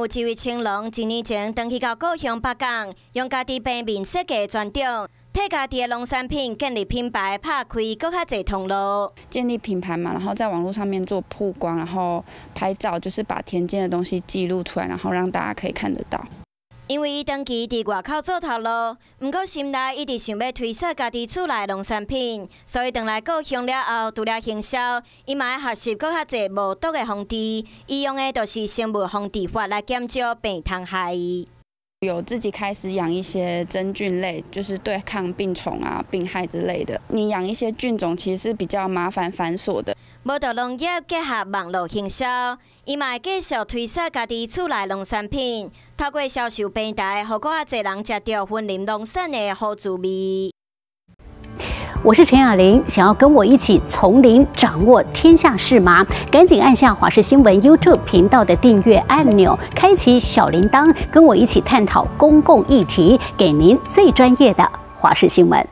有一位青農，一年前轉去到故鄉北港，用家己平面設計專長，替家己的農產品建立品牌，拍開閣較濟通路。建立品牌嘛，然後在網絡上面做曝光，然後拍照，就是把田間的東西記錄出來，然後讓大家可以看得到。因為伊長期佇外口做頭路，毋過心內一直想欲推銷家己厝內農產品，所以轉來故鄉了後，除了行銷，伊嘛愛學習閣較濟無毒的防治，伊用的就是生物防治法來減少病蟲害。有自己開始養一些真菌類，就是對抗病蟲啊、病害之類的。你養一些菌種其實是比較麻煩繁瑣的。無毒農業結合網路行銷，伊嘛會繼續推銷家己厝內農產品，透過銷售平台，予閣較濟人食著雲林農產的好滋味。我是陳雅玲，想要跟我一起從零掌握天下事嗎？趕緊按下華視新聞 YouTube 頻道的訂閱按鈕，開啟小鈴鐺，跟我一起探討公共議題，給您最專業的華視新聞。